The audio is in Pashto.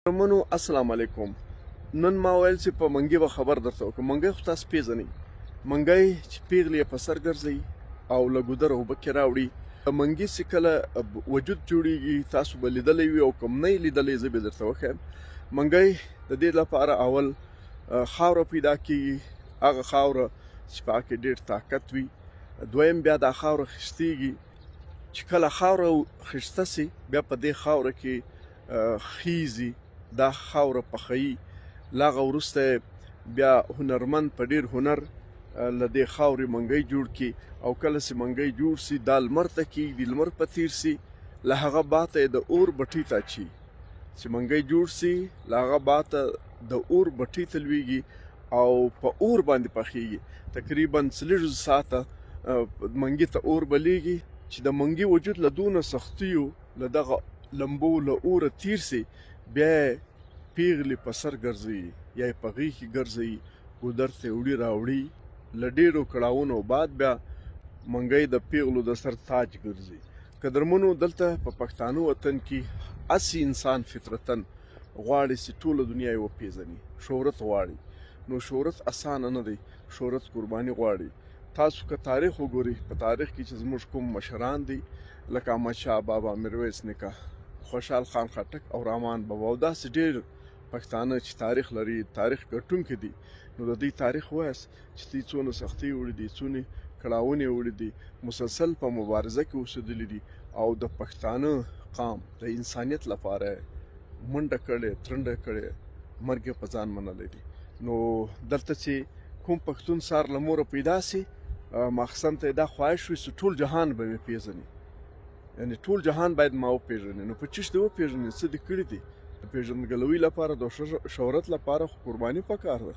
قدرمنو السلام علیکم. نن ما ویل چې په منګي به خبر درته وکړم. منګی خو تاسو پیژنئ، منګی چې پیغلې یې په سر ګرځوي او له ګودره اوبه کې راوړي. د منګي چې کله وجود جوړیږي، تاسو به لیدلی وي او کوم نه یې لیدلی، زه به درته وښیم. منګی د دې لپاره اول خاوره پیدا کیږي، هغه خاوره چې په هغه کې ډېر طاقت وي. دویم بیا دا خاوره خشتیږي، چې کله خاوره خشته سي، بیا په دې خاوره کې خیزي، دا خاوره پخوي. له هغه وروسته بیا هنرمند په ډیر هنر له دې خاورې منګی جوړ کړي، او کله چې منګی جوړ سي، دا لمر ته کیږدي، لمر په تیر سي، له هغه باته یې د اور بټۍ ته اچي. چې منګی جوړ سي، له هغه باته د اور بټۍ ته لویږي او په اور باندې پخیږي. تقریبا 40 ساعته منګي ته اور بلیږي. چې د منګي وجود له دونه سختیو، له دغه لمبو، له اوره تیر سي، بیا یې پیغلې په سر ګرځوي یا یې په غېږ کې ګرځوي، ګودر ته یې وړي راوړي. له ډېرو کړاوونو بعد بیا منګی د پیغلو د سر تاج ګرځي. قدرمنو، دلته په پښتانه وطن کې هسې انسان فطرتاً غواړي چې ټوله دنیا یې وپېژني، شهرت غواړي. نو شهرت اسانه نه دی، شهرت قرباني غواړي. تاسو که تاریخ وګورئ، په تاریخ کې چې زموږ کوم مشران دي، لکه احمد شاه بابا، میرویس نیکه، خوشحال خان خټک او رحمان بابا او داسې ډېر پښتانه چې تاریخ لري، تاریخ ګټونکي دي، نو د دوی تاریخ وایاست چې دوی څونه سختۍ وړي دي، څونه کړاونې وړي دي، مسلسل په مبارزه کې اوسېدلي دي او د پښتانه قام د انسانیت لپاره منډه کړې، ترنډه کړې، مرګ یې په ځان منلی دی. نو دلته چې کوم پښتون سار له موره پیدا سي، ماخصن ته دا خواهش وي چې ټول جهان به مې پیژني، یعنی ټول جهان باید ما وپیژني. نو په چیش دې وپیژني؟ څه دې کړي دي؟ د پیژندګلوۍ لپاره، د شهرت لپاره خو قرباني پکار ده.